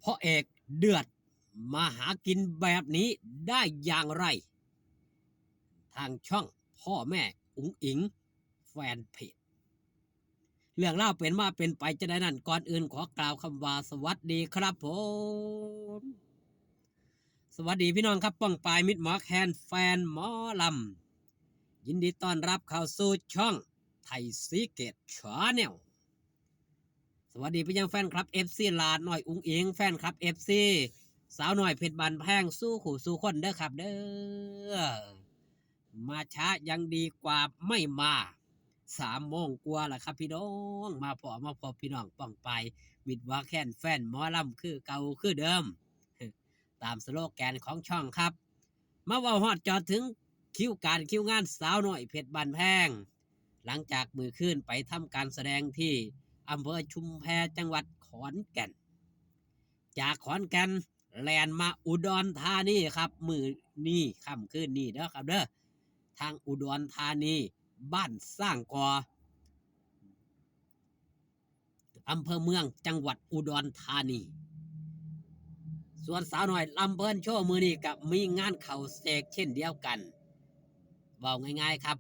ພະເອກເດືອດມາຫາກິນແບບນີ້ໄດ້ຢ່າງໃດ? ທາງຊ່ອງພໍ່ແມ່ອຸງອິງແຟນເພຈ. ເລື່ອງລາວເປັນມາເປັນໄປຈັ່ງໃດນັ້ນ, ກ່ອນອື່ນຂໍກ່າວຄຳວ່າສະຫວັດດີຄັບຜົມ. ສະຫວັດດີພີ່ນ້ອງຄັບ ປ້ອງປາຍ ມິດໝໍແຄນ ແຟນໝໍລຳ, ຍິນດີຕ້ອນຮັບເຂົ້າສູ່ຊ່ອງໄທສີເກດ Channel. ສະຫວັດດີໄປຍັງແຟນຄລັບເອັຟຊີຫຼ້ານ້ອຍອຸງອິງ, ແຟນຄລັບເອັຟຊີສາວນ້ອຍເພັດບ້ານແພງ ສູ່ຄູ່ສູ່ຄົນເດີຄັບເດີ. ມາຊ້າຍັງດີກວ່າໄມ່ມາ, ສາມໂມງກວ່າລະຄັບພີ່ນ້ອງ, ມາພໍ້ມາພົບພີ່ນ້ອງປ້ອງປາຍ ມິດໝໍແຄນ ແຟນໝໍລຳຄືເກົ່າຄືເດີມ ຕາມສະໂລແກນຂອງຊ່ອງຄັບ. ມາເວົ້າຮອດຈອດເຖິງຄິວການຄິວງານສາວນ້ອຍເພັດບ້ານແພງ, ຫຼັງຈາກມື້ຄືນໄປທຳການສະແດງທີ່ອຳເພີຊຸມແພ ຈັງຫວັດຂອນແກ່ນ, ຈາກຂອນແກ່ນແລ່ນມາອຸດອນທານີຄັບ. ມື້ນີ້ ຄ່ຳຄືນນີ້ເດີຄັບເດີ, ທາງອຸດອນທານີ ບ້ານຊ້າງກໍ ອຳເພີເມືອງ ຈັງຫວັດອຸດອນທານີ. ສ່ວນສາວນ້ອຍລຳເພີນໂຊມື້ນີ້ກໍມີງານເຂົ້າເສກເຊັ່ນດຽວກັນ. ເວົ້າງ່າຍໆຄັບ,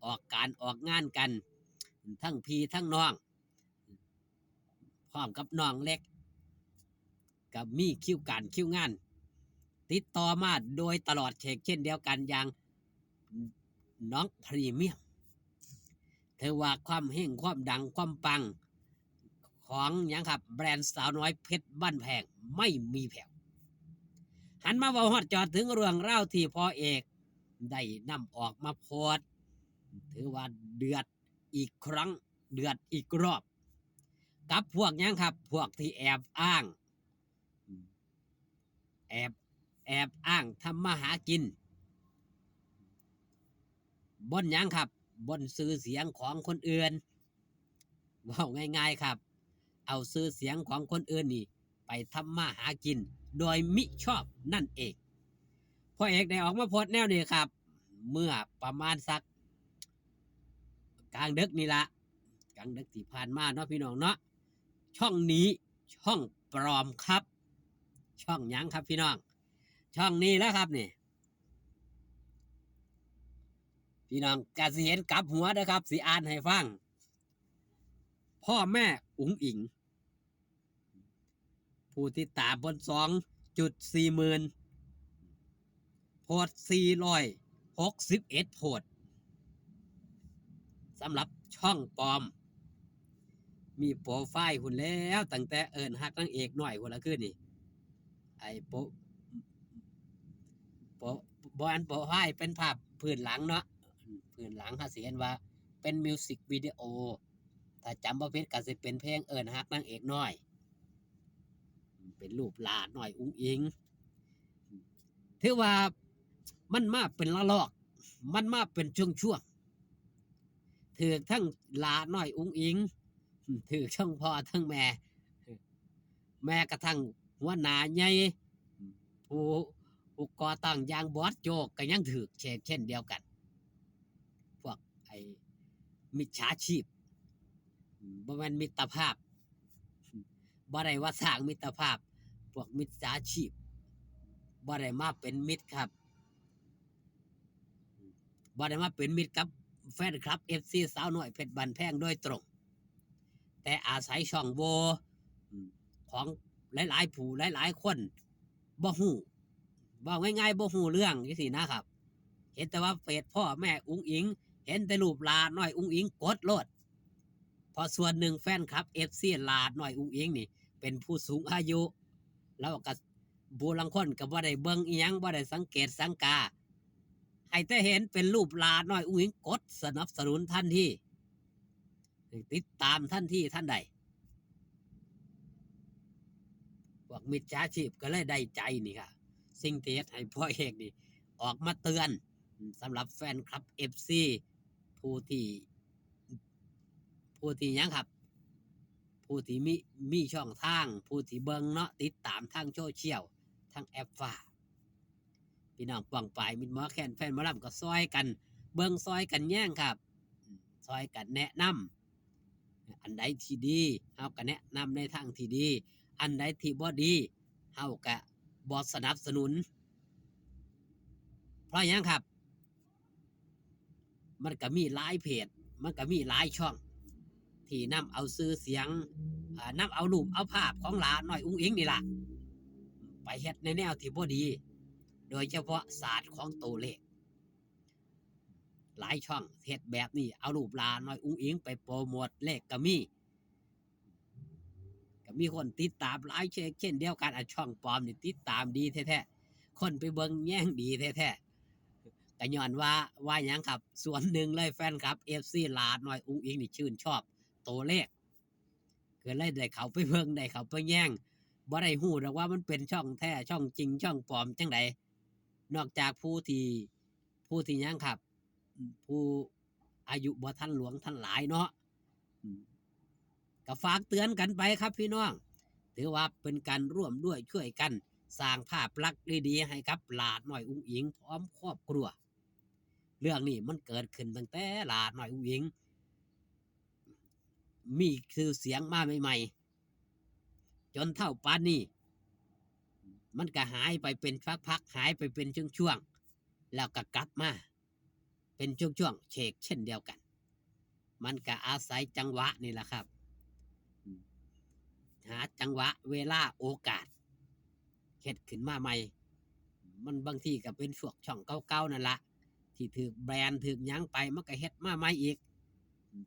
ອອກການອອກງານກັນ ທັງພີ່ທັງນ້ອງ ພ້ອມກັບນ້ອງເລັກ ກໍມີຄິວການຄິວງານຕິດຕໍ່ມາໂດຍຕະຫຼອດເຊັ່ນດຽວກັນ ຢ່າງ ນ້ອງພຣີມຽມ. ຖືວ່າຄວາມເຮັງ ຄວາມດັງ ຄວາມປັງຂອງຫຍັງຄັບ ແບຣນສາວນ້ອຍເພັດບ້ານແພງໄມ່ມີແຜ່ວ. ຫັນມາເວົ້າຮອດຈອດເຖິງເລື່ອງລາວທີ່ພໍ່ເອກໄດ້ນຳອອກມາໂພສ, ຖືວ່າເດືອດອີກຄັ້ງ ເດືອດອີກລອບ ກັບພວກຫຍັງຄັບ ພວກທີ່ແອບອ້າງ ແອບ ແອບອ້າງທຳມາຫາກິນ ບ່ອນຫຍັງຄັບ ບ່ອນຊື່ສຽງຂອງຄົນອື່ນ. ເວົ້າງ່າຍໆຄັບ ເອົາຊື່ສຽງຂອງຄົນອື່ນນີ້ໄປທຳມາຫາກິນໂດຍມິຊອບນັ້ນເອງ. ພໍ່ເອກໄດ້ອອກມາໂພສແນວນີ້ຄັບ ເມື່ອປະມານສັກກາງດຶກນີ້ລະ ກາງດຶກທີ່ຜ່ານມາເນາະ ພີ່ນ້ອງເນາະ. ຊ່ອງນີ້ຊ່ອງປອມຄັບ. ຊ່ອງຫຍັງຄັບພີ່ນ້ອງ? ຊ່ອງນີ້ແຫຼະຄັບນີ້. ພີ່ນ້ອງກະຊິເຫັນກັບຫົວເດີຄັບ, ຊິອ່ານໃຫ້ຟັງ. ພໍ່ແມ່ອຸງອິງ ຜູ້ຕິດຕາມເພິ່ນສອງຈຸດສີ່ໝື່ນ ໂພສສີ່ຮ້ອຍຫົກສິບເອັດໂພສ ສຳລັບຊ່ອງປອມ. ມີໂປຣໄຟລ໌ພຸ້ນແລ້ວ ຕັ້ງແຕ່ເອີ້ນຮັກນາງເອກນ້ອຍພຸ້ນລະຄືນີ້. ໄອ້ໂປຣ ໂປຣ ບໍ່ແມ່ນໂປຣໄຟລ໌ ເປັນພາບພື້ນຫຼັງເນາະ, ພື້ນຫຼັງເຮົາຊິເຫັນວ່າເປັນມິວສິກວິດີໂອ. ຖ້າຈຳບໍ່ຜິດກໍຊິເປັນເພງເອີ້ນຮັກນາງເອກນ້ອຍ ເປັນຮູບຫຼ້ານ້ອຍອຸງອິງ. ຖືວ່າມັນມາເປັນລະລອກ ມັນມາເປັນຊ່ວງໆ ຖືກທັງຫຼ້ານ້ອຍອຸງອິງ ຖືກທັງພໍ່ທັງແມ່ ແມ້ກະທັ່ງຫົວໜ້າໃຫຍ່ ຜູ້ ຜູ້ກໍ່ຕັ້ງຢ່າງບອດໂຈກກໍຍັງຖືກເຊັ່ນ ເຊັ່ນດຽວກັນ. ພວກໄອ້ມິດສາຊີບ ບໍ່ແມ່ນມິດຕະພາບ ບໍ່ໄດ້ວ່າສ້າງມິດຕະພາບ. ພວກມິດສາຊີບບໍ່ໄດ້ມາເປັນມິດຄັບ ບໍ່ໄດ້ມາເປັນມິດກັບແຟນຄລັບເອັຟຊີສາວນ້ອຍເພັດບ້ານແພງໂດຍຕົງ. ແຕ່ອາໄສຊ່ອງໂຫວ່ຂອງຫຼາຍໆຜູ້ຫຼາຍໆຄົນບໍ່ຮູ້ ເວົ້າງ່າຍໆບໍ່ຮູ້ເລື່ອງຈັ່ງຊີ້ນະຄັບ. ເຫັນແຕ່ວ່າເຟສພໍ່ແມ່ອຸງອິງ ເຫັນແຕ່ຮູບຫຼ້ານ້ອຍອຸງອິງ ກົດໂລດ. ເພາະສ່ວນໜຶ່ງແຟນຄລັບເອັຟຊີຫຼ້ານ້ອຍອຸງອິງນີ້ເປັນຜູ້ສູງອາຍຸ ແລ້ວກໍຜູ້ລາງຄົນກໍບໍ່ໄດ້ເບິ່ງອີ່ຫຍັງ ບໍ່ໄດ້ສັງເກດສັງກາ ໃຫ້ແຕ່ເຫັນເປັນຮູບຫຼ້ານ້ອຍອຸງອິງ ກົດສະໜັບສະໜູນທັນທີ. ຕິດຕາມທັນທີທັນໃດ. ພວກມິດສາຊີບກໍເລີຍໄດ້ໃຈນີ້ຄ່ະ ສິ່ງທີ່ເຮັດໃຫ້ພໍ່ເອກນີ້ອອກມາເຕືອນ ສຳລັບແຟນຄລັບເອັຟຊີ ຜູ້ທີ່ ຜູ້ທີ່ຫຍັງຄັບ ຜູ້ທີ່ມີ ມີຊ່ອງທາງ ຜູ້ທີ່ເບິ່ງເນາະ ຕິດຕາມທາງໂຊຊຽວ ທາງແອັບຟ້າ. ພີ່ນ້ອງປ້ອງປາຍ ມິດໝໍແຄນ ແຟນໝໍລຳ ກໍຊ່ອຍກັນເບິ່ງ ຊ່ອຍກັນແຍງຄັບ ຊ່ອຍກັນແນະນຳ ອັນໃດທີ່ດີ ເຮົາກໍແນະນຳໃນທາງທີ່ດີ ອັນໃດທີ່ບໍ່ດີ ເຮົາກະບໍ່ສະໜັບສະໜູນ. ເພາະຫຍັງຄັບ? ມັນກະມີຫຼາຍເພຈ ມັນກະມີຫຼາຍຊ່ອງ ທີ່ນຳເອົາຊື່ສຽງ ອາ ນຳເອົາຮູບເອົາພາບຂອງຫຼ້ານ້ອຍອຸ້ງອິງນີ້ລະ ໄປເຮັດໃນແນວທີ່ບໍ່ດີ ໂດຍສະເພາະສາດຂອງໂຕເລກ. ຫຼາຍຊ່ອງເຮັດແບບນີ້ ເອົາຮູບຫຼ້ານ້ອຍອຸ້ງອິງໄປໂປຣໂມດເລກກະມີ. ກະມີຄົນຕິດຕາມຫຼາຍເຊັ່ນ ເຊັ່ນດຽວກັນ. ອາ ຊ່ອງປອມນີ້ຕິດຕາມດີແທ້ໆ ຄົນໄປເບິ່ງແຍງດີແທ້ໆ ກະຍ້ອນວ່າ ວ່າຫຍັງຄັບ? ສ່ວນໜຶ່ງເລີຍ ແຟນຄລັບ ເອັຟຊີ ຫຼ້ານ້ອຍອຸ້ງອິງນີ້ຊື່ນຊອບໂຕເລກ ກະເລີຍໄດ້ເຂົ້າໄປເບິ່ງ ໄດ້ເຂົ້າໄປແຍງ. ບໍ່ໄດ້ຮູ້ດອກວ່າມັນເປັນຊ່ອງແທ້ ຊ່ອງຈິງ ຊ່ອງປອມຈັ່ງໃດ ນອກຈາກຜູ້ທີ່ ຜູ້ທີ່ຫຍັງຄັບ? ຜູ້ອາຍຸບໍ່ທັນຫຼວງທັນຫຼາຍເນາະ. ອາ ກະຝາກເຕືອນກັນໄປຄັບພີ່ນ້ອງ ຖືວ່າເປັນການຮ່ວມດ້ວຍຊ່ວຍກັນ ສ້າງພາບລັກດີໆໃຫ້ກັບຫຼ້ານ້ອຍອຸ້ງອິງພ້ອມຄອບຄົວ. ເລື່ອງນີ້ມັນເກີດຂຶ້ນຕັ້ງແຕ່ຫຼ້ານ້ອຍອຸ້ງອິງມີຊື່ສຽງມາໃໝ່ໆ ຈົນເທົ່າປານນີ້ ມັນກະຫາຍໄປເປັນພັກໆ ຫາຍໄປເປັນຊ່ວງໆ ແລ້ວກະກັບມາເປັນຊ່ວງໆເຊັ່ນດຽວກັນ. ມັນກະອາໄສຈັງຫວະນີ້ລະຄັບ ຫາຈັງຫວະ ເວລາ ໂອກາດ ເຮັດຂຶ້ນມາໃໝ່. ມັນບາງທີກະເປັນພວກຊ່ອງເກົ່າໆນັ້ນລະ ທີ່ຖືກແບນ ຖືກຫຍັງໄປ ມັນກະເຮັດມາໃໝ່ອີກ.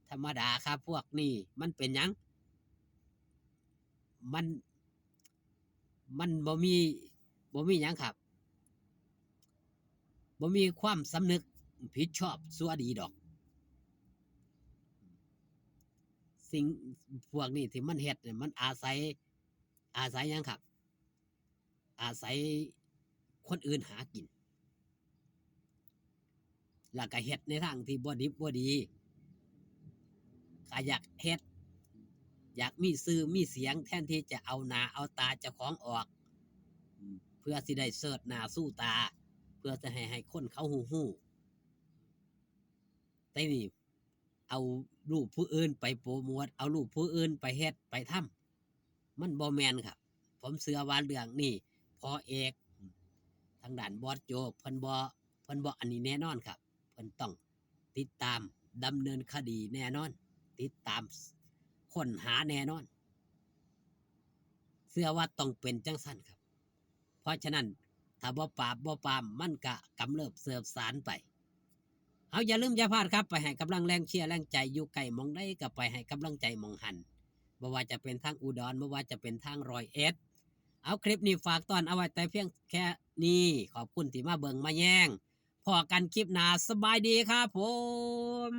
ທຳມະດາຄັບ ພວກນີ້ມັນເປັນຫຍັງ? ມັນ ມັນບໍ່ມີ ບໍ່ມີຫຍັງຄັບ ບໍ່ມີຄວາມສຳນຶກຜິດຊອບຊົ່ວດີດອກ. ສິ່ງພວກນີ້ທີ່ມັນເຮັດນີ້ ມັນອາໄສ ອາໄສຫຍັງຄັບ? ອາໄສຄົນອື່ນຫາກິນ ແລ້ວກະເຮັດໃນທາງທີ່ບໍ່ດິບບໍ່ດີ. ກະຢາກເຮັດ ຢາກມີຊື່ມີສຽງ ແທນທີ່ຈະເອົາໜ້າເອົາຕາເຈົ້າຂອງອອກ ເພື່ອຊິໄດ້ເຊີດໜ້າຊູຕາ ເພື່ອຈະໃຫ້ ໃຫ້ຄົນເຂົາຮູ້ໆ. ແຕ່ນີ້ເອົາຮູບຜູ້ອື່ນໄປໂປຣໂມດ ເອົາຮູບຜູ້ອື່ນໄປເຮັດໄປທຳ ມັນບໍ່ແມ່ນຄັບ. ຜົມເຊື່ອວ່າເລື່ອງນີ້ ພໍ່ເອກ ທາງດ້ານບອສໂຈ ເພິ່ນບໍ່ ເພິ່ນບໍ່ອັນນີ້ແນ່ນອນຄັບ. ເພິ່ນຕ້ອງຕິດຕາມດຳເນີນຄະດີແນ່ນອນ ຕິດຕາມ ຄົ້ນຫາແນ່ນອນ. ເຊື່ອວ່າຕ້ອງເປັນຈັ່ງຊັ້ນຄັບ. ເພາະສະນັ້ນ ຖ້າບໍ່ປາບບໍ່ປາມ ມັນກະກຳເລີບເສີບສານໄປ. ເຮົາຢ່າລືມຢ່າພາດຄັບ ໄປໃຫ້ກຳລັງແຮງເຊຍແຮງໃຈ ຢູ່ໃກ້ໝ່ອງໃດກະໄປໃຫ້ກຳລັງໃຈໝ່ອງຫັ້ນ ບໍ່ວ່າຈະເປັນທາງອຸດອນ ບໍ່ວ່າຈະເປັນທາງຮ້ອຍເອັດ. ເອົາ ຄລິບນີ້ຝາກຕ້ອນເອົາໄວ້ແຕ່ພຽງແຄ່ນີ້ ຂອບຄຸນທີ່ມາເບິ່ງມາແຍງ. ພໍ້ກັນຄລິບໜ້າ ສະບາຍດີຄັບຜົມ.